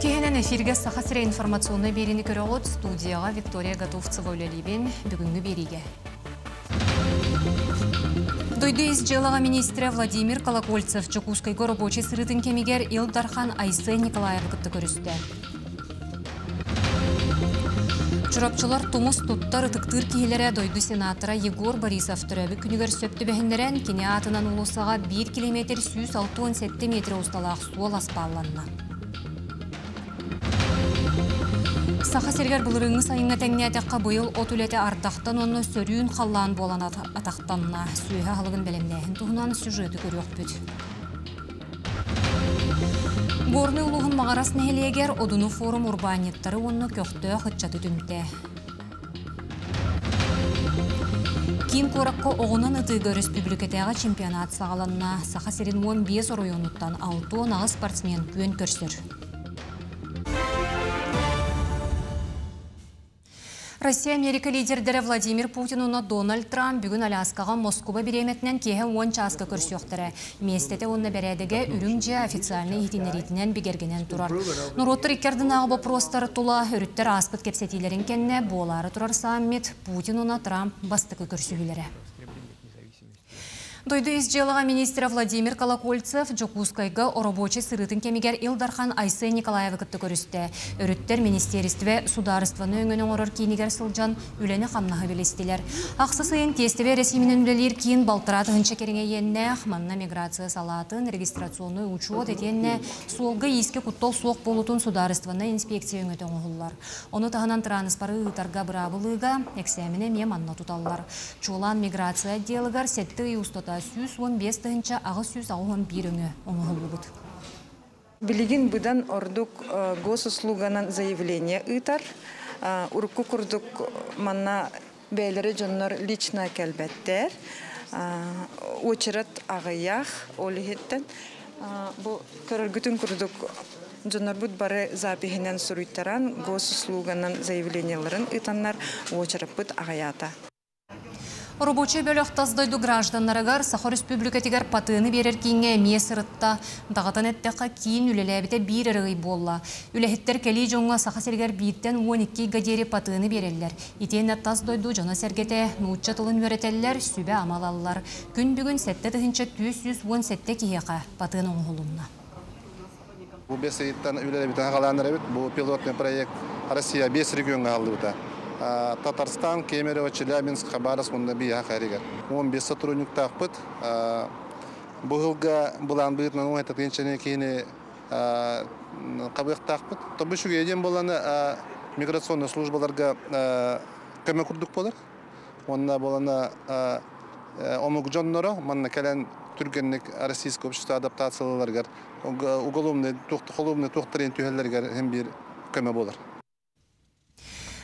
Үтүө киһинэн эфиргэ Саха сирэ информационнай биэриини көрөҕүт. Студияҕа Виктория Готовцева үлэлиибин. Бүгүҥҥү биэриигэ. Дойду ис дьыалаҕа министрэ Владимир Колокольцев Дьокуускайга рабочий сырыытын кэмигэр Ил Дархан Айсен Николаевы кытта көрүстэ. Чурапчылар тумус туттар ытыктыыр киһилэрэ дойду сенатора Егор Борисов төрөөбүт күнүгэр сөп түбэһиннэрэн кини аатынан уулуссаҕа 1 километр 167 метр усталаах суол аспаалланна. Саха сиригэр былырыыҥҥы сайыҥҥа тэҥнээтэххэ быйыл от үлэтэ ардахтан уонна сөрүүн халлаан буолан атахтанна. Сүөһэ аһылыгын бэлэмнээһин туһунан сюжеты көрүөхпүт. Горнай улууһун Маҕарас нэһилиэгэр Одуну форум урбаанньыттары уонна көхтөөх ыччаты түмтэ. Киин куоракка оҕунан ытыыга өрөспүүбүлүкэтээҕи чемпионат саҕаланна. Саха сирин 15 оройуонуттан 68 спортсмен күөн көрсөр. Россия Америка лидердэрэ Владимир Путин уонна Дональд Трамп бүгүн Аляскаҕа Москуба бириэмэтинэн киэһэ 10 чааска көрсүөхтэрэ. Миэстэтэ уонна бэрээдэгэ Үрүҥ дьиэ официальнай иһитиннэриитинэн бигэргэнэн турар. Норуоттар икки ардынааҕы боппуруостары тула өрүттэр ааспыт кэпсэтиилэрин кэннэ буолаары турар саммит Путин уонна Трамп бастакы көрсүһүүлэрэ. Дойду ис дьыалаҕа министрэ Владимир Колокольцев Дьокуускайга оробуочай сырыытын кэмигэр Ил Дархан Айсен Николаевы кытта көрүстэ. Өрүттэр министиэристибэ судаарыстыбаны өҥөнү оҥорор киинигэр сылдьан үлэни-хамнаһы билистилэр. Ахсыс ыйын тиэстэбэ эрэсииминэн үлэлиир киин балтараа тыһыынча кэриҥэ иэннээх, манна миграция салаатын, регистрационнай учуот итиэннэ суолга-иискэ куттал суох буолуутун судаарыстыбаннай инспекция өҥөтө оҥоһуллар. Ону таһынан тырааныспары ыытарга быраабылыыга эксээмэни эмиэ манна туталлар. Чуолаан миграция отделыгар сэттэ ый устата 115 881 өҥө оҥоһуллубут. Билигин быдан ордук госуслуганан заявление ыытар. Урукку курдук манна бэйэлэрэ дьоннор лично кэлбэттэр. Очередь аҕыйах, ол иһиттэн бу көрөргүтүн курдук дьоннорбут бары запиһинэн суруйтаран госуслуганан заявленияларын ыытаннар очередпыт аҕыйаата. Рабочий бөлөх тас дойду гражданнарыгар Саха Республикатыгар патыаны берер кииҥҥэ эмиэ сырытта. Даҕатан эттэххэ, киин үлэлээбитэ биир эрэ ый буолла. Үлэһиттэр кэлии дьоҥҥо Саха сиригэр 1-тэн 12 ыйга диэри патыаны биэрэллэр. Итиэннэ тас дойду дьоно сэргэтэ нуучча тылын үөрэтэллэр, сүбэ амалаллар. Күн бүгүн 7417 киһиэхэ патыан оҥоһулунна. Бу 5 ыйыттан үлэлээбитин саҕалаан эрэбит. Бу пилотный проект Россия 5 региоҥҥа аһыллыбыта. Татарстан, Кемерово, Челябинск, Хабаровск уонна биһиэхэ Харигар. 15 сотрудниктаахпыт. Бу сылга былаан быһыытынан 17 тыһыынчаны киһини хабыахтаахпыт. Тобу үчүгэй диэн буолланы миграционный службаларга көмө курдук буолар. Онна буолана омук дьонноро манна кэлэн түргэнник российское общество адаптацияларыгар уголовный холуобунай туохтарын түһэллэригэр һин биир көмө буолар.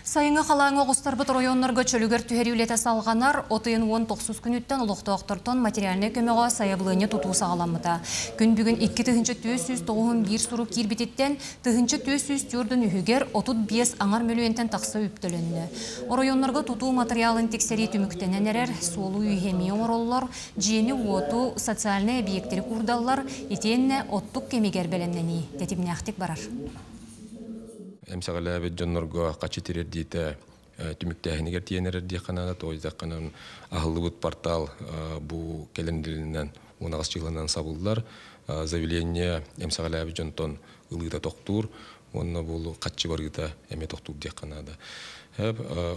Сайыҥҥы халааҥҥа оҕустарбыт оройуоннарга чөлүгэр түһэрии үлэтэ салҕанар, от ыйын 19 күнүттэн олохтоохтортон материальнай көмөҕө сайабылыанньа тутуу саҕаламмыта. Күн бүгүн 2491 сурук киирбититтэн 1404 үһүгэр 35 аҥар мөлүйүөнтэн тахса үп төлөннө. Оройуоннарга тутуу материалын тиксэрии түмүктэнэн эрэр, суолу-ииһи эмиэ оҥороллор, дьиэни уоту, социальнай объектэри куурдаллар, итиэннэ оттук кэмигэр бэлэмнэнии тэтимнээхтик барар. Эмсэҕэлээбит дьоннорго хачы тириэрдиитэ түмүктээһинигэр тиэнэрэр диэххэ тоойдахханан аһыллыбыт портал бу кэлендиринэн унаҕас чыыланан сабыллар заявление эмсэҕэлээбит дьонтон ылыыта тохтуур уонна бу хаччы барыыта эмиэ тохтуур диэххэ наада.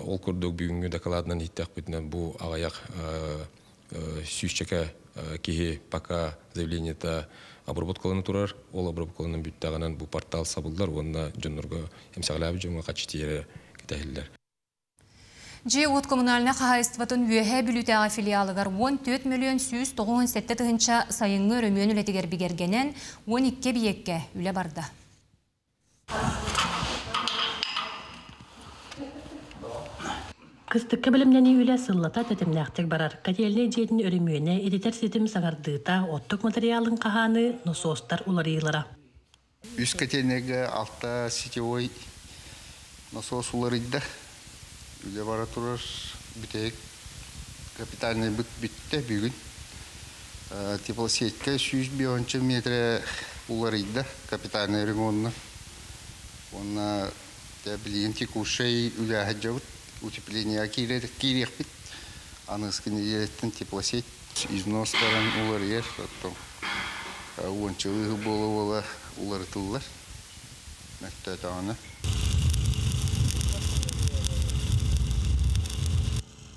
Ол курдук бүгүҥҥү докладынан ииттэхпитинэн бу аҕыйах сүүсчэкэ киһи пока заявлениета обработкалана турар, ол обработкаланан бүттэҕинэн бу портал сабыллар уонна дьоннорго эмсэҕэлээбит дьоҥҥо хаччы тиэрэ кэтэһиллэр. Дьиэ-уот коммунальнай хаһаайыстыбатын Үөһээ Бүлүүтээҕи филиалыгар 14 миллион 197 тыһыынча сайыҥҥы өрөмүөн үлэтигэр бигэргэнэн 12 эбийиэккэ үлэ барда. Кыстыкка бэлэмнэнии үлэ сыллата тэтимнээхтик барар. Котельнай дьиэтин өрөмүөнэ, ититэр ситим саҥардыыта, оттук материалын хаһааныы, носуостар уларыйыылара. Үс котельныйга алта сетевой насос уларыйда. Үлэ бара турар, бүтэһик капитальный быт бүттэ бүгүн. Теплосетка 105 метр уларыйда капитальный ремонтна. Онна билигин текущий үлэ сылдьабыт, утепление киириэхпит. Аныгыскы нэдиэлэттэн теплосеть износ баран уларыйар, оттон уончалыы буола-буола уларытыллар. Мөттөөтөҕүнэ.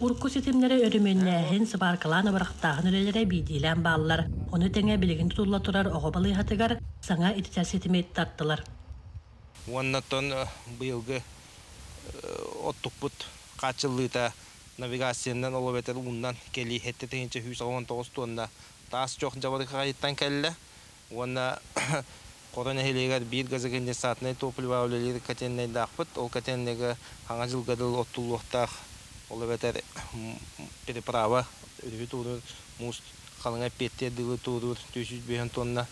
Урукку ситимнэри өрөмүөннээһин, сыбааркалаан абырахтааһын үлэлэрэ биирдиилээн бааллар. Ону тэҥэ билигин тутулла турар оҕо балыыһатыгар саҥа ититэр ситими тартылар. Уоннаттан быйылгы оттукпут хааччыллыыта навигациянан ол эбэтэр ууннан кэлии 7 189 тонна таас чох Дьабарыкы кэллэ. Уонна Хоро нэһилиэгэр биир газоконденсатнай топливо үлэлиир котельнайдаахпыт. Ол котельныйга хаҥа жылга дыл оттуллуохтаах, ол эбэтэр переправа өрүһү туоруур муус халыҥа эппиэттиэр дылы туоруур 405 тонна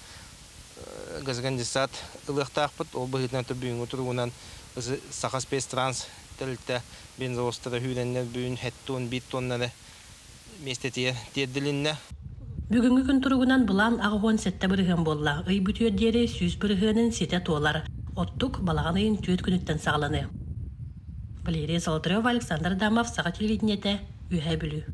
газоконденсат ылыахтаахпыт. Ол быһыытынан бүгүҥҥү туругунан Саха Спецтранс тэрилтэ бензовозтара сүүрэннэр бүгүн 71 тоннаны миэстэтигэр тиэрдилиннэ. Бүгүҥҥү күн туругунан былаан 87% буолла. Ый бүтүөр диэри 100 бырыһыанын ситэ туолар. Оттук балаҕан ыйын 4 күнүттэн саҕаланыа. Валерия Золотарева, Александр Адамов, Саха телевидениетэ, Үөһээ Бүлүү.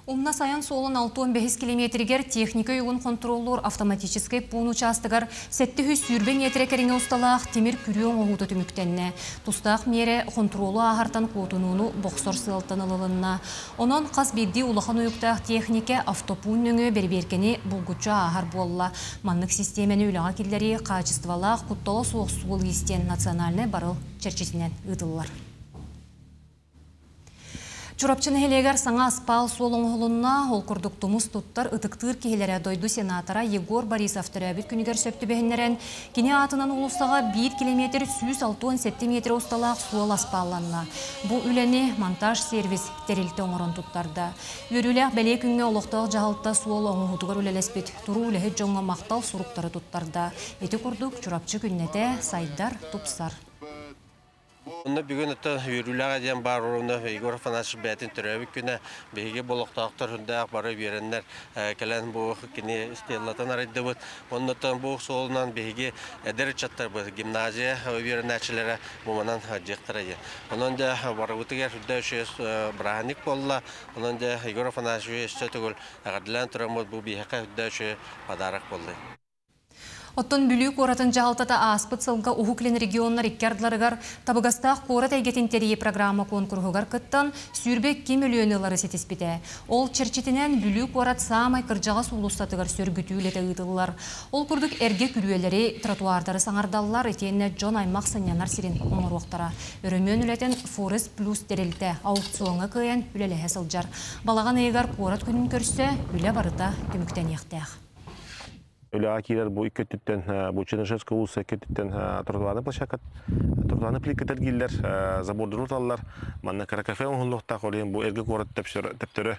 Умнас айан суолун 65 километригэр техника угун контроллуур автоматическай пуун учаастагар 720 метр кэриҥэ усталаах тимир күрүө оҥоһуута түмүктэннэ. Тустаах миэрэ хонтуруолу ааһартан куотунууну бохсор сыалтан ылылынна. Онон хас биирдии улахан уйуктаах техника автопуун нөҥүө бэрэбиэркэни булгуччу ааһар буолла. Маннык систиэмэни үлэҕэ киллэрии хаачыстыбалаах куттала суох суол-иис диэн национальнай барыл чэрчитинэн ыытыллар. Чурапчы нэһилиэгэр саҥа аспаал суол оҥоһулунна, ол курдук тумус туттар ытыктыыр киһилэрэ дойду сенатора Егор Борисов төрөөбүт күнүгэр сөп түбэһиннэрэн, кини аатынан уулуссаҕа 1 километр 167 метр усталаах суол аспаалланна. Бу үлэни монтаж сервис тэрилтэ оҥорон туттарда. Үөрүүлээх бэлиэ күҥҥэ олохтоох дьаһалта суол оҥоһуутугар үлэлэспит туруу үлэһит дьоҥҥо махтал суруктары туттарда. Ити курдук Чурапчы күннэтэ сайдар, тупсар. Онно бүгүн ата үөрүүлээх диэн баар уруна Егор Афанасьевич бэйэтин төрөөбүт күнэ, биһиги олохтоохтор сүрдээх бары үөрэннэр кэлэн бу кини стеллатын арыйдыбыт. Оннотон бу суолунан биһиги эдэр ыччаттарбыт, гимназия үөрэнээччилэрэ бу манан сылдьыахтара диэн. Онон дьэ барыбытыгар сүрдээх бырааһынньык буолла. Онон дьэ Егор Афанасьевич өссө төгүл эҕэрдэлээн тураммыт, бу биһиэхэ сүрдээх подарок буолла. Оттон Бүлүү куоратын дьаһалтата ааспыт сылга Уһук Илин регионнар икки ардыларыгар табыгастаах куорат эйгэтин тэрийии программа куонкуруһугар кыттан 22 мөлүйүөнү ылары ситиспитэ. Ол чэрчитинэн Бүлүү куорат саамай кырдьаҕас уулуссатыгар сөргүтүү үлэтэ ыытыллар. Ол курдук эргэ күрүөлэри, тротуардары саҥардаллар, итиэннэ дьон аймах сынньанар сирин оҥоруохтара. Өрөмүөн үлэтин Форест Плюс тэрилтэ аукциоҥҥа кыайан үлэлэһэ сылдьар. Балаҕан ыйыгар куорат күнүн көрсө үлэ барыта түмүктэниэхтээх. Үлэҕэ киирэр бу икки өттүттэн, бу Чернышевская улусса икки өттүттэн тротуарный площадка, тротуарный плиткалар киирэллэр, забордарын уталлар, манна кыра кафе оҥоһуллуохтаах, ол иһин бу эргэ куорат төптөрө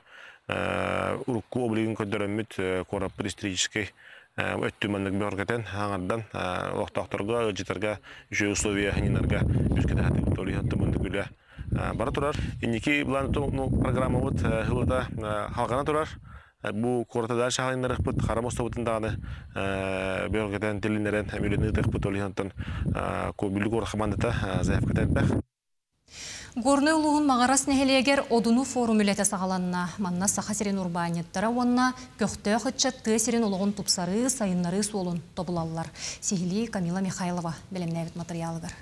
урукку облигын көрдөрөммүт, куораппыт исторический өттүн маннык бөҕөргөтөн, аҥардан олохтоохторго, ыалдьыттарга үчүгэй условия ханинарга үскэтэ ол иһин маннык үлэ бара турар. Инники былаан программабыт хылыта халҕана турар. Бу куората дальше халыннарыхпыт, хара мостобутун даҕаны бөҕөргөтөн тилиннэрэн үлэни ыытыахпыт, ол иһин Бүлүү куорат хамаандата заявката элбэх. Горнай улууһун Маҕарас нэһилиэгэр Одуну форум үлэтэ саҕаланна. Манна Саха сирин урбаанньыттара уонна көхтөөх ыччат тыа сирин олоҕун тупсарыы, сайыннарыы суолун тобулаллар. Сиһилии Камила Михайлова бэлэмнээбит материалыгар.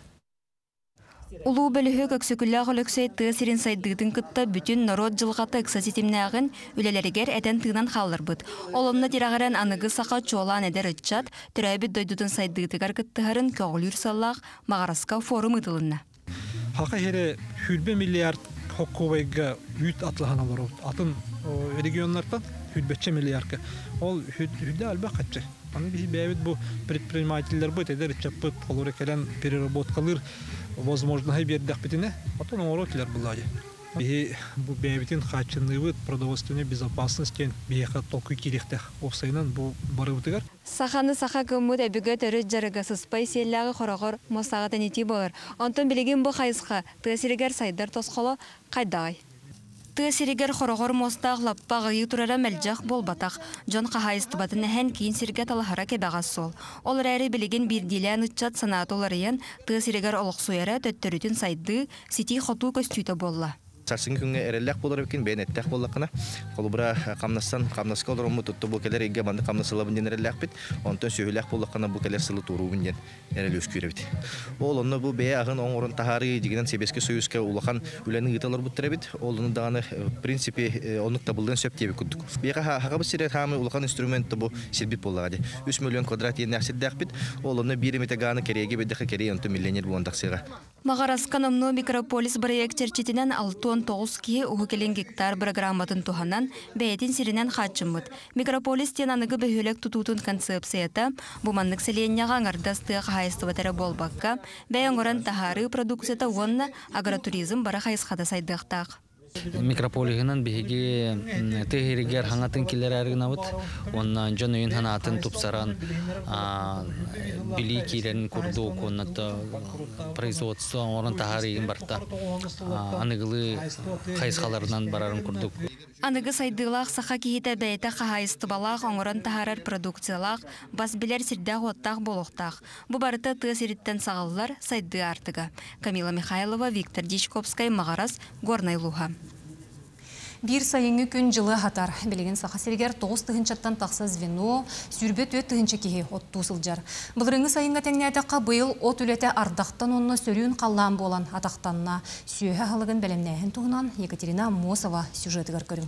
Улуу бөлүһүөк Өксөкүлээх Өлөксөй тыа сирин сайдыытын кытта бүтүн норуот дьылҕата ыкса ситимнээҕин үлэлэригэр этэн тыынан хаалларбыт. Ол онно тирэҕирэн аныгы саха, чуолаан эдэр ыччат, төрөөбүт дойдутун сайдыытыгар кыттыһарын көҕүлүүр сыаллаах Маҕараска форум ыытылынна. Саха сирэ 20 миллиард солкуобайга үүт атыылаһан олоробут. Атын регионнартан 20 миллиардка. Ол сүрдээх элбэх харчы. Аны биһи бэйэбит бу предпринимателлэрбит, эдэр ыччаппыт олору кэлэн переработкалыыр возможность биэрдэхпитинэ, оттон оҥоро кэлэр буоллаҕа. Биһи бу бэйэбитин хааччынныыбыт, продовольственная безопасность диэн биһиэхэ толкуй киириэхтээх. Уопсайынан бу барыбытыгар. Саханы саха гыммыт өбүгэ төрүт дьарыга сыспай сиэллээҕи хороҕор муостааҕы тэнитии буолар. Онтон билигин бу хайысха тыа сиригэр сайдар тосхоло хайдаҕый? Тыа сиригэр хороҕор муостаах лаппа аҕыйыы турара мэлдьэх буолбатах. Дьон хаһаайыстыбатын эһэн киин сиргэ талаһара кэбэҕэс суол. Ол эрээри билигин биирдиилээн ыччат санаата уларыйан, тыа сиригэр олохсуйара төттөрүтүн сайдыы, ситии-хотуу көстүүтэ буолла. Сарсыҥҥы күҥҥэ эрэллээх буолар эбиккин, бэйэн эттээх буоллаххына, холобура, хамнастан хамнаска олороммут, тутта бу кэлэр ыйга маннык хамнас ылабын диэн эрэллээхпит, онтон сүөһүлээх буоллаххына бу кэлэр сылы туоруубун диэн эрэл үөскүүр эбит. Ол онно бу бэйэ аһын оҥорон таһаарыы дьигинэн Сэбиэскэй Союзка улахан үлэни ыыта олорбуттар эбит. Ол ону даҕаны, в принципе, оннук табыллыан сөп диэбит курдук. Биһиэхэ хахабыт сирэ хаамыы улахан инструмент бу сирбит буоллаҕа дии. 3 миллион квадрат иэннээх сирдээхпит. Ол онно биир эмитэ гааны Кэриэйгэ биэрдэххэ Кэриэй онтон миллионер буолан тахсыаҕа. Маҕараска номнуо микрополис бырайыак чэрчитинэн 69 киһи Уһук Илин гектар бырагырааматын туһанан, бэйэтин сиринэн хааччыммыт. Микрополис диэн аныгы бөһүөлэк тутуутун концепцията бу маннык сэлиэнньэҕэ аҥардас тыа хаһаайыстыбата эрэ буолбакка, бэйэ оҥорон таһаарыы продукцията уонна агротуризм бары хайысхата сайдыахтаах. Микрополиһынан биһиги тыа иһигэр хаҥатын киллэрээри гынабыт уонна дьон өйүн санаатын тупсаран билии киирэрин курдук уонна производство оҥорон таһаарыыгын барта аныгылыы хайысхаларынан барарын курдук. Аныгы сайдыылаах саха киһитэ бэйэтэ хаһаайыстыбалаах оҥорон таһаарар продукциялаах, бас билэр сирдээх-уоттаах буолуохтаах. Бу барыта тыа сириттэн саҕыллар сайдыы аартыга. Камила Михайлова, Виктор Дьячковскай, Маҕарас, Горнай улууһа. Биир сайыҥҥы күн дьылы аһатар. Билигин Саха сиригэр 9 тыһыынчаттан тахса звено, 24 тыһыынча киһи оттуу сылдьар. Былырыыҥҥы сайыҥҥа тэҥнээтэххэ, быйыл от үлэтэ ардахтан уонна сөрүүн халлаан буолан атахтанна. Сүөһү аһылыгын бэлэмнээһин туһунан Екатерина Аммосова сюжетыгар көрүҥ.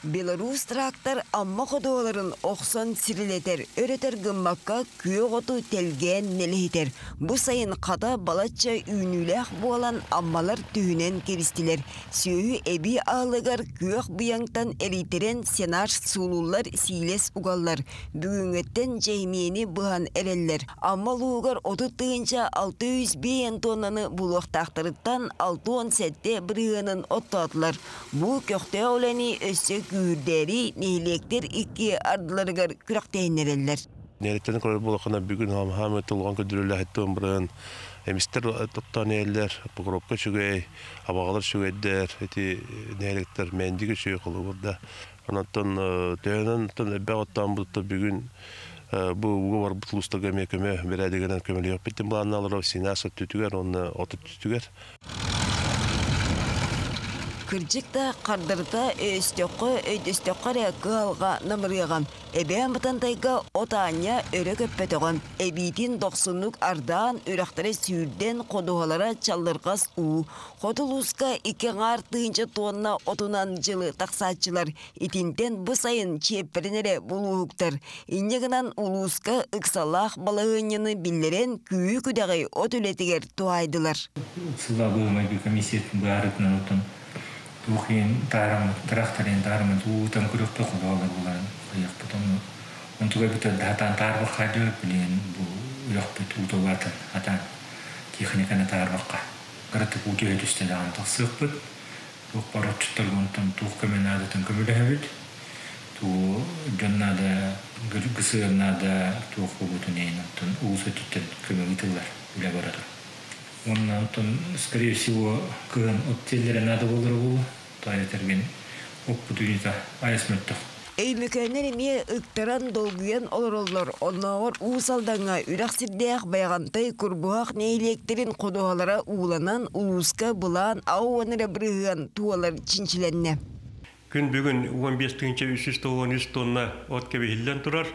Беларусь трактор Амма ходуоларын охсон сирилэтэр, өрөтөр гыммакка күөх оту тэлгээн нэлэһитэр. Бу сайын хата балачча үүнүүлээх буолан аммалар түһүнэн кэбистилэр. Сүөһү эбии аалыгар күөх быйаҥтан эрийтэрэн сенаж суулууллар, сиилэс угаллар. Бүгүҥҥүттэн дьэһимиэни быһан эрэллэр. Амма улууһугар 30 605 тоннаны булуохтаахтарыттан 67 бырыһыанын оттоотулар. Бу көхтөөх үлэни өссө күүһүрдээри нэһилиэктэр икки ардыларыгар күрэхтэһиннэрэллэр. Нэреттен көрөр буолахына бүгүн хамхам тулган көдүрүлэһиттэн бырын эмистер тоттон эллер Покровка үчүгэй, Абаҕалар үчүгэйдэр, ити нэһилиэктэр Мээндиги үчүгэй холобурда. Онтон төһөнөн элбэх оттоон бутта бүгүн бу уга барбыт улуустарга эмиэ көмө бэрээдэгинэн көмөлөһүөхпүт былааннаалар сенаж өттүтүгэр уонна от өттүтүгэр. Кырдьык да хардарыта өйөстөххө, өйдөстөххө эрэ кыһалҕа намырыаҕа. Эбээн Бытантайга от аанньа өрө көппөтөҕө. Эбиитин дохсуннук ардаан, үрэхтэрэ сүүрдэн, ходуһалара чаллырҕас уу. Хоту улууска 2,5 тыһыынча тонна отунан дьылы тахсааччылар. Итинтэн бу сайын чиэппэрин эрэ булууһуктар. Инньэ гынан улууска ыксалаах балаһыанньаны биллэрэн күүһү-күдэҕи от үлэтигэр туһаайдылар. Ыксаллаах быһыы-майгы комиссиятын быһаарыытынан оттон туох иһин таарыммыт, тракторын таарыммыт уутан көрүөхпүт ходуһалар булан хайыахпыт онну онтуга бүтэр хатаан таарбакка дьэ билигин бу үрөхпүт уута улаатан хатаан техниканы таарбакка кыратык уу түһэ түстэ даҕаны тахсыахпыт туох бар отчуттарга онтон туох көмө наадатын көмөлөһөбүт туу дьон наада гысыыр наада туох буолбутун иһин онтон улуус өттүттэн көмө ыытыллар үлэ бара турар уонна онтон скорее всего кыһын от тиэллэрэ наада буолара буолуо тоҕо этэргин оппут үүнүүтэ айас мөлтөх. Өймөкөөннөр эмиэ ыктаран долгуйан олороллор. Оннооҕор Уус Алдаҥҥа үрэх сирдээх Байаҕантай, Курбуһах нэһилиэктэрин ходуһалара ууланан, улууска былаан 80 эрэ бырыһыан туолар чинчилэннэ. Күн бүгүн 15 тыһыынча 393 тонна от кэбиһиллэн турар.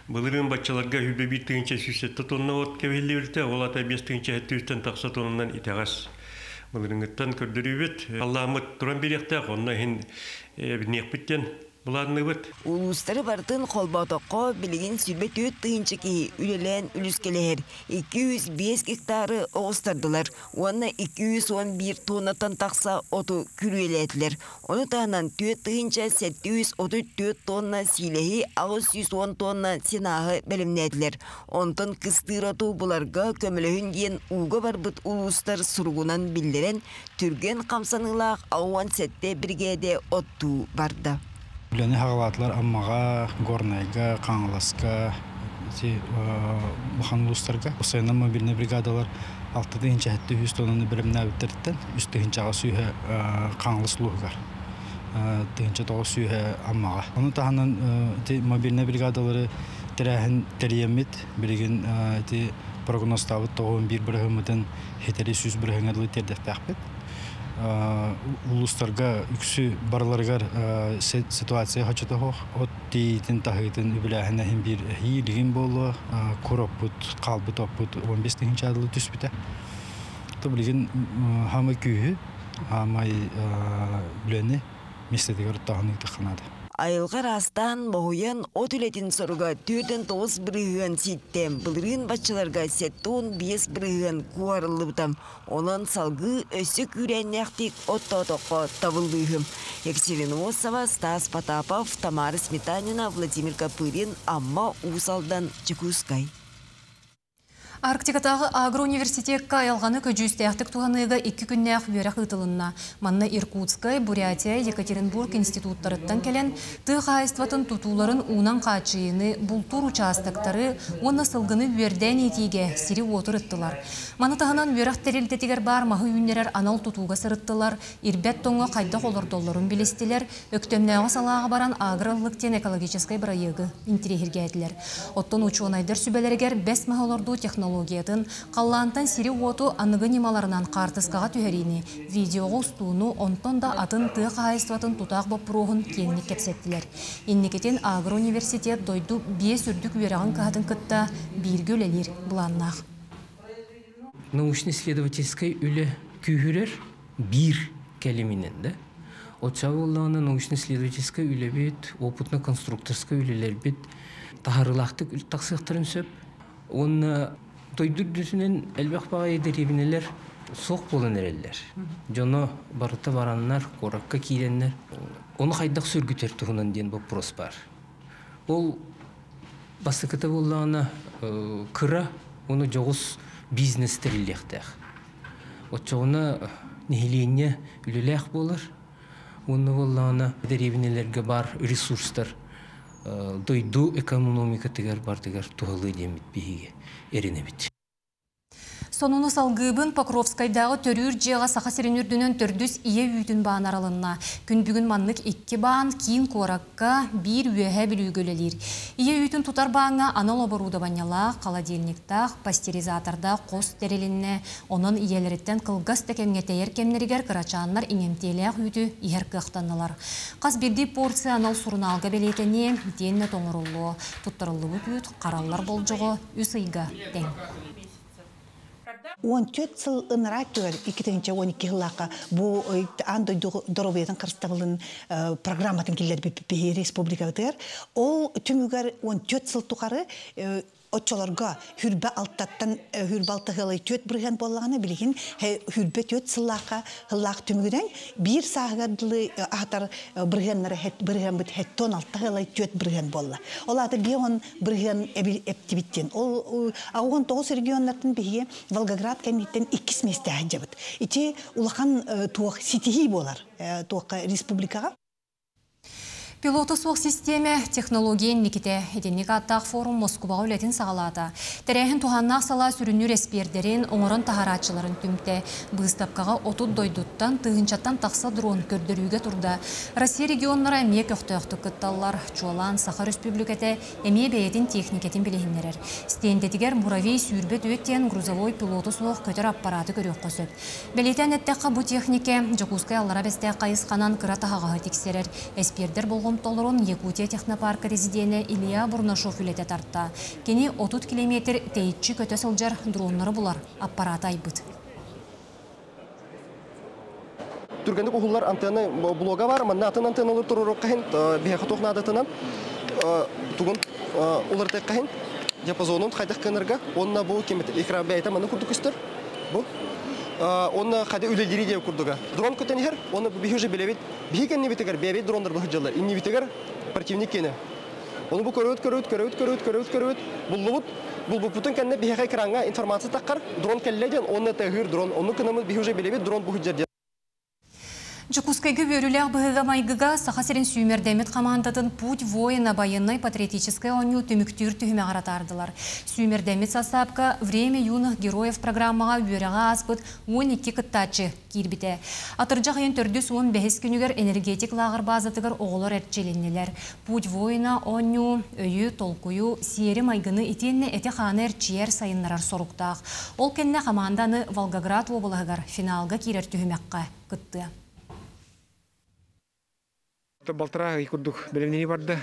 Былырыын баччаларга 101 тыһыынча 107 тонна от кэбиһиллибитэ, ол аата 5 тыһыынча 700 тахса тоннанан итэҕэс. Былырыыҥҥыттан көрдөрүүбүт. Халлааммыт туран биэриэхтээх, онно иһин эбиниэхпит диэн былаанныыбыт. Улуустары барытын холботоххо билигин 24 тыһыынча киһи үлэлээн үлүскэлэһэр. 205 гектары оҕустардылар уонна 211 тоннаттан тахса оту күрүөлээтилэр. Ону таһынан 4734 тонна сиилэһи, 810 тонна сенаһы бэлэмнээтилэр. Онтон кыстыыр оту буларга көмөлөһүн диэн ууга барбыт улуустар суругунан биллэрэн, түргэн хамсаныылаах 67 бригада оттуу барда. Үлэни саҕалаатылар Аммаҕа, Горнайга, Хаҥаласка, ити улахан улуустарга. Сайынан мобильнай бригадалар 6 700 тоннаны бэлэмнээбиттэриттэн 3 800 Хаҥалас улууһугар, 1900 Аммаҕа. Ону таһынан ити мобильнай бригадалары тэрээһин тэрийэммит, билигин ити прогнозтаабыт 91 бырыһыаммытын ситэри 100 бырыһыаҥҥа дылы тиэрдиэхтээхпит. Улуустарга үксү барыларыгар ситуация соччото суох. От тиэйиитин таһыытын үбүлээһинэ иһин биир эһиилигин буолуо, кур оппут, хаалбыт оппут 15 тыһыынча дылы түспүтэ. То билигин саамай күүһү, саамай үлэни миэстэтигэр оттооһун ыытыахха наада. Айылҕа ыраастаан, моһуйан от үлэтин соруга 49% ситтэ. Былырыын баччаларга 75% куоһарыллыбыта. Онон салгыы өссө күүрээннээхтик оттоотоххо табыллыыһы. Екатерина Осова, Стас Потапов, Тамара Сметанина, Владимир Копырин, Амма, Уус Алдан, Дьокуускай. Арктикатааҕы агроуниверситекка айылҕаны көдьүүстээхтик туһаныыга 2 күннээх үөрэх ыытылынна. Манна Иркутскай, Бурятия, Екатеринбург институттарыттан кэлэн, тыа хаһаайыстыбатын тутууларын уунан хааччыйыыны, бултуур учаастактары уонна сылгыны үөрдээн иитиигэ сири уоту ырыттылар. Маны таһынан үөрэх тэрилтэтигэр баар маһы үүннэрэр анал тутууга сырыттылар, ирбэт тоҥҥо хайдах олордоллорун билистилэр, Өктөмнөөҕү салааҕа баран агро-ыллык диэн экологическай бырайыагы интэриэһиргээтилэр. Оттон учуонайдар сүбэлэригэр бэс маһы олордуу технологиятын, халлаантан сири уоту аныгы ньымаларынан хаартыскаҕа түһэриини, видеоҕа устууну, онтон да атын тыа хаһаайыстыбатын тутаах боппуруоһун киэҥник кэпсэттилэр. Инникитин агроуниверситет дойду биэс үрдүк үөрэҕин кыһатын кытта бииргэ үлэлиир былааннаах. Научно-исследовательскай үлэ күүһүрэр биир кэлиминэн да. Оччоҕо буоллаҕына научно-исследовательскай үлэбит, опытно-конструкторскай үлэлэрбит таһаарыылаахтык тахсыахтарын сөп. Уонна дойду үрдүнэн элбэх баҕайы дэриэбинэлэр суох буолан эрэллэр. Дьоно барыта бараннар, куоракка киирэннэр. Ону хайдах сөргүтэр туһунан диэн вопрос баар. Ол бастакыта буоллаҕына кыра, уонна дьоҕус бизнес тэриллиэхтээх. Оччоҕуна нэһилиэнньэ үлэлээх буолар. Уонна буоллаҕына дэриэбинэлэргэ баар ресурстар дойду экономикатыгар барытыгар туһалыа диэммит биһиги эрэнэбит. Сонуну салгыыбын. Покровскайдааҕы төрүүр дьиэҕэ Саха сирин үрдүнэн төрдүс ийэ үүтүн баана арылынна. Күн бүгүн маннык икки баан киин куоракка, биир Үөһээ Бүлүүгэ үлэлиир. Ийэ үүтүн тутар бааҥҥа анал оборудованиелаах, холодильниктаах, пастеризатордаах хос тэрилиннэ. Онон ийэлэриттэн кылгас да кэмҥэ тэйэр кэмнэригэр кырачааннар иҥэмтиэлээх үүтү иһэр кыахтаннылар. Хас биирдии порция анал сурунаалга бэлиэтэниэ, итиэннэ тоҥоруллуо. Туттарыллыбыт үүт хараллар болдьоҕо 3 ыйга тэҥ. 14 сыл ынараа өттүгэр 2012 сыллаахха бу аан дойду доруобуйатын харыстабылын программатын киллэрбиппит биһиги республикабытыгар. Ол түмүгэр 14 сыл тухары оччолорго 26-тан 26,4% буоллаҕына, билигин 24 сыллаахха сыллаах түмүгүнэн биир сааһыгар дылы аһатар бырыһыаннара бырыһыаммыт 76,4% буолла. Ол аата 50% эптибиттен. Ол 89 регионнартан биһиги Волгоград кэнниттэн иккис миэстэҕэ сылдьабыт. Ити улахан туох ситиһии буолар туохха республикаҕа. Пилота суох систиэмэ технология инникитэ. Итинник ааттаах форум Москубаҕа үлэтин саҕалаата. Тэрээһин туһааннаах салаа сүрүннүүр эспиэрдэрин, оҥорон таһаарааччыларын түмтэ. Быыстапкаҕа 30 дойдуттан тыһыынчаттан тахса дрон көрдөрүүгэ турда. Россия регионнара эмиэ көхтөөхтүк кытталлар. Чуолаан Саха Республиката эмиэ бэйэтин техникатын билиһиннэрэр. Стендэтигэр Муравей 24 диэн грузовой пилота суох көтөр аппараты көрүөххэ сөп. Бэлиэтээн эттэххэ, бу техника Дьокуускай Аллараа Бэстээх хайысханан кыра таһаҕаһы тиксэрэр. Эспиэрдэр болҕомтолорун Якутия технопарка резиденэ Илья Бурнашов үлэтэ тарта. Кини 30 километр тэйиччи көтө сылдьар дроннары булар аппарат айбыт. Түргэнник уһуллар антенна блога бар, манна атын антенналар туруоруохха син, биһиэхэ туох наадатынан тугун уларытыахха син, диапазонун хайдах гынарга, онна бу кемет экран бэйэтэ манна курдук көстөр. Бу онна хайда үлэлири диэн курдуга. Дрон көтөн иһэр, онно биһи уже билэбит. Биһи кэннибитигэр бэйэбит дроннар быһыдьаллар. Иннибитигэр противник киэнэ. Ону бу көрөбүт, көрөбүт, көрөбүт, көрөбүт, көрөбүт, көрөбүт. Буллубут. Булбуппутун кэннэ биһиэхэ экраҥҥа информация таххар, дрон кэллэ диэн, онно тыаһыыр дрон. Оннук гынаммыт биһи уже билэбит дрон бу сылдьар диэн. Жокускайга бөрүләк быһыга майгыга Саха сирин сүүмэрдэммит хамаандатын «Путь воина» байыаннай патриотическай оонньуу түмүктүүр түһүмэҕэр атаардылар. Сүүмэрдэммит састаапка «Время юных героев» программаҕа үөрэҕи ааспыт 12 кыттааччы киирбитэ. Атырдьах ыйын төрдүс 15 күнүгэр «Энергетик» лааҕыр баазатыгар оҕолор эрчилиннилэр. «Путь воина» оонньуу өйү, толкуйу, сиэри-майгыны итиэннэ эти-хааны эрчийэр, сайыннарар соруктаах. Ол кэннэ хамаанда аны Волгоград уобалаһыгар финалга киирэр түһүмэххэ кыттыа. Балтараа ый курдук бэлэмнэнии барда.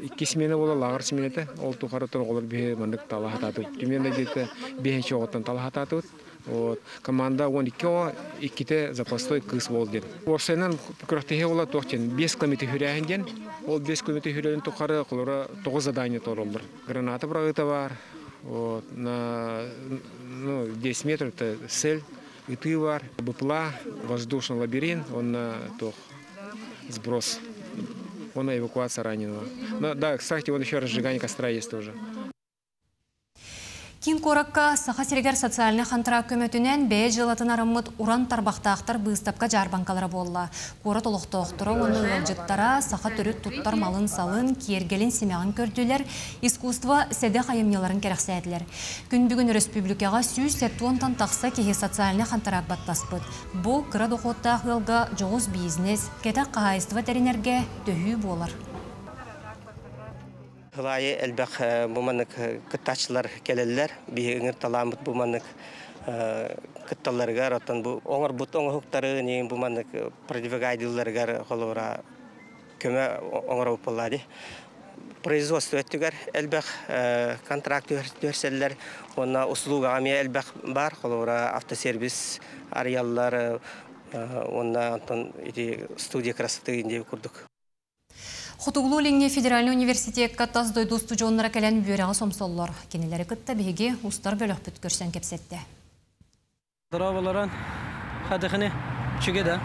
Икки смена буола лааҕыр смената. Ол тухары оҕолор биһи маннык тала сатаатыбыт. Түмэн где-то биэһинчи оҕоттон тала сатаатыбыт. Вот. Команда 12 оҕо, иккитэ запасной кыыс буол диэн. Уопсайынан күрэхтэһии буола туох диэн, 5 километр хүрээһин диэн. Ол 5 километр хүрэрин тухары холоро 9 задание толороллор. Граната быраҕыыта баар. Вот. На ну, 10 метров это цель, ытыы бар, БПЛА, воздушный лабиринт, он туох сброс. Он эвакуация раненого. Но, да, кстати, он еще разжигание костра есть тоже. Киин куоракка Саха сиригэр социальнай хантараак көмөтүнэн бэйэ дьыалатын арыммыт уран тарбахтаахтар быыстапка дьаарбаҥкалара буолла. Куорат олохтоохторо уонна ыалдьыттара саха төрүт туттар малын-салын, киэргэлин симэҕин көрдүлэр, искусство сэдэх айымньыларын кэрэхсээтилэр. Күн бүгүн өрөспүүбүлүкэҕэ 170-тан тахса киһи социальнай хантараак баттаспыт. Бу кыра дохуоттаах ыалга дьоҕус бизнес, кэтэх хаһаайыстыба тэринэргэ төһүү буолар. Сыл аайы элбэх бу маннык кыттааччылар кэлэллэр. Биһиги ыҥырталааммыт бу маннык кытталларыгар, оттон бу оҥорбут оҥоһуктары бу маннык продвигайдыылларыгар холобура көмө оҥоробут буоллаа дии. Производство өттүгэр элбэх контракт түһэрсэллэр уонна услугаҕа эмиэ элбэх баар. Холобура автосервис арыйаллар уонна онтон ити студия красоты диэн курдук. Хотугулуу-Илиҥҥи федеральнай университекка тас дойду устудьуоннара кэлэн үөрэҕи сомсоллор. Кинилэри кытта биһиги устар бөлөхпүт көрсөн кэпсэттэ. Дорооболорун, хадыхыны, үчүгэй да?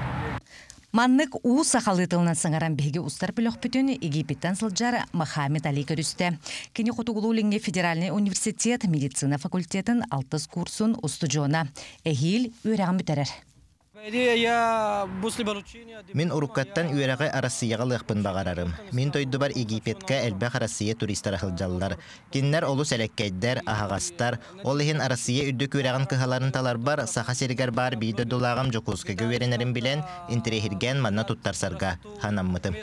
Маннык уу сахалыы тылынан саҥаран биһиги устар бөлөхпүтүн Египеттэн сылдьар Мохаммед Али көрүстэ. Кини Хотугулуу-Илиҥҥи федеральнай университет медицина факультетын алтыс курсун устудьуона. Эһиил үөрэҕин бүтэрэр. Мин уруккаттан үөрэҕи Арассыыйаҕа ылыахпын баҕарарым. Мин дойдубар Египеткэ элбэх Арассыыйа туристара сылдьаллар. Кинилэр олус элэккэйдэр, аһаҕастар. Ол иһин Арассыыйа үрдүк үөрэҕин кыһаларын таларбар Саха сиригэр баар биир дойдулааҕым Дьокуускайга үөрэнэрин билэн, интэриэһиргээн манна туттарсарга санаммытым.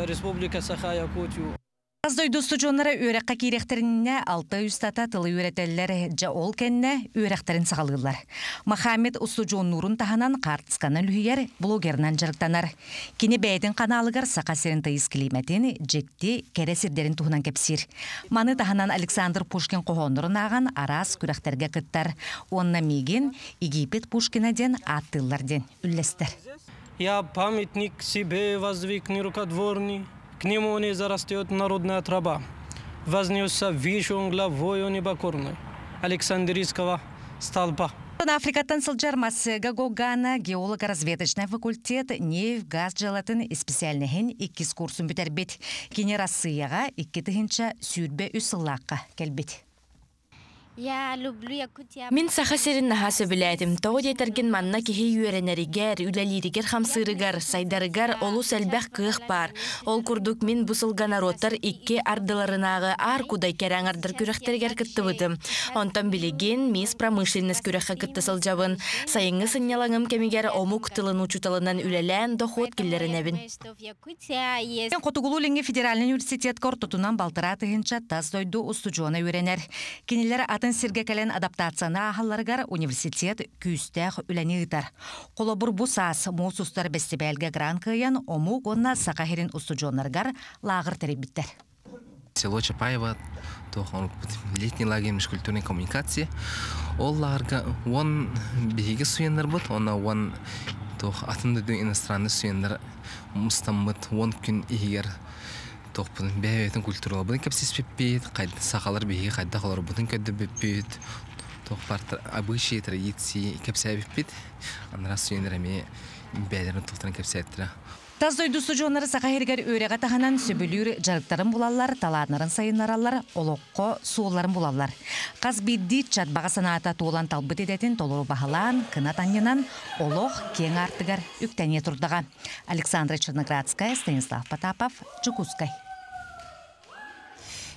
Республика Саха-Якутию. Тас дойду устудьуоннара үөрэххэ киириэхтэринэ алта устата тылы үөрэтэллэр, дьэ ол кэннэ үөрэхтэрин саҕалыыллар. Мохаммед устудьуоннуурун таһынан хаартысканан үлүһүйэр, блогерынан дьарыктанар. Кини бэйэтин ханаалыгар Саха сирин тыйыс килиимэтин, дьикти, кэрэ сирдэрин туһунан кэпсиир. Маны таһынан Александр Пушкин хоһооннорун ааҕан араас күрэхтэргэ кыттар. Уонна миигин Египет Пушкина диэн ааттыыллар диэн үллэстэр. Я памятник себе воздвиг нерукотворный, к нему не зарастет народная траба. Вознесся выше он главою непокорной Александрийского столпа. Африкаттан сылдьар Массега Гогана геолого-разведочный факультет нефть газ дьыалатын исписээлинэһин иккис курсун бүтэрбит. Кини Арассыыйаҕа 2023 сыллаахха кэлбит. Мин Саха сирин наһаа сөбүлээтим. Тоҕо диэтэргин манна киһи үөрэнэригэр, үлэлииригэр хамсыырыгар, сайдарыгар олус элбэх кыах баар. Ол курдук мин бу сылга норуоттар икки ардыларынааҕы Аар Кудай кэрэ аҥардар күрэхтэригэр кыттыбытым. Онтон билигин Мисс Промышленность күрэххэ кытта сылдьабын. Сайыҥҥы сынньалаҥым кэмигэр омук тылын учууталынан үлэлээн дохуот киллэринэбин. Хотугулуу-Илиҥҥи федеральнай университетка ортотунан балтараа тыһыынча тас дойду устудьуона үөрэнэр. Кинилэр атын сиргэ кэлэн адаптацияны ааһалларыгар университет күүстээх үлэни ыытар. Холобур, бу саас муус устар бэстибээлгэ грант кыайан омук уонна Саха сирин устудьуоннарыгар лааҕыр тэрийбиттэр. Село Чапаево летний лагерь межкультурной коммуникации. Ол лааҕырга 10 биһиги студеннарбыт, уонна 10 туох атын дойду иностранный студеннар мустаммыт 10 күн иһигэр туохпун бэйэ-бэйэтин культураларбытын кэпсиспиппит, сахалар биһиги хайдах олорбутун көрдөрбүппүт, туох баар обычаи, традиции кэпсээбиппит. Анараа студеннар эмиэ бэйэлэрин туохтарын кэпсээттэрэ. Тас дойду устудьуоннара Саха сиригэр үөрэҕи таһынан сөбүлүүр дьарыктарын булаллар, талааннарын сайыннараллар, олоххо суолларын булаллар. Хас биирдии ыччат баҕа санаата туолан талбыт идэтин толору баһылаан, кынат анньынан, олох киэҥ аартыгар үктэниэ турдаҕа. Александра Черноградская, Станислав Потапов, Дьокуускай.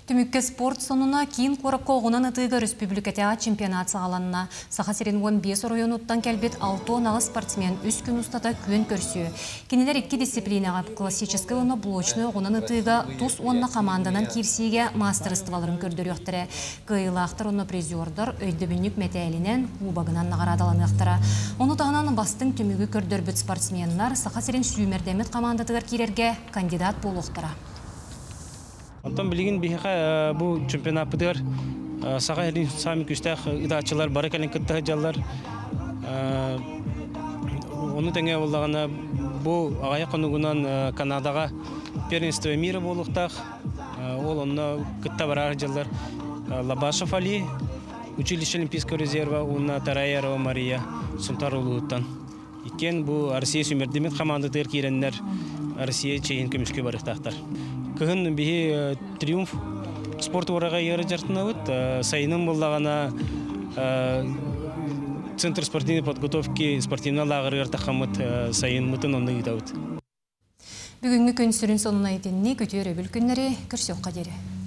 Түмүккэ спорт сонуна киин куоракка оҕунан ытыыга өрөспүүбүлүкэтээҕи чемпионат саҕаланна. Саха сирин 15 оройуонуттан кэлбит 68 спортсмен үс күн устата күөн көрсүө. Кинилэр икки дисциплинаҕа классическай уонна блочнай оҕунан ытыыга тус уонна хамаанданан киирсиигэ маастарыстыбаларын көрдөрүөхтэрэ. Кыайыылаахтар уонна призердар өйдөбүнньүк мэтээлинэн, кубогынан наҕараадаланыахтара. Ону таһынан бастыҥ түмүгү көрдөрбүт спортсменнар Саха сирин сүүмэрдэммит хамаандатыгар киирэргэ кандидат буолуохтара. Онтон билигин биһиэхэ бу чемпионаппытыгар Саха сирин саамай күүстээх ыытааччылар бары кэлин кытта сылдьаллар. Ону тэҥэ буоллаҕына бу аҕыйах хонугунан Канадаҕа первенство мира буолуохтаах. Ол онно кытта барар сылдьаллар Лабашев Али, училище Олимпийского резерва уонна Тараярова Мария Сунтар улууһуттан. Иккиэн бу Россия сүүмэрдэммит хамаандатыгар киирэннэр Россия чиэһин көмүскүү барыахтаахтар. Кыһын биһи Триумф спорт уораҕа ыары дьарыктанабыт. Сайынын буллаҕына Центр спортивной подготовки спортивнай лааҕырыгар таххаммыт сайыммытын онно ыытабыт. Бүгүҥҥү күн сүрүн сонуна итинник үтүө өрөбүл күннэри көрсүөххэ диэри.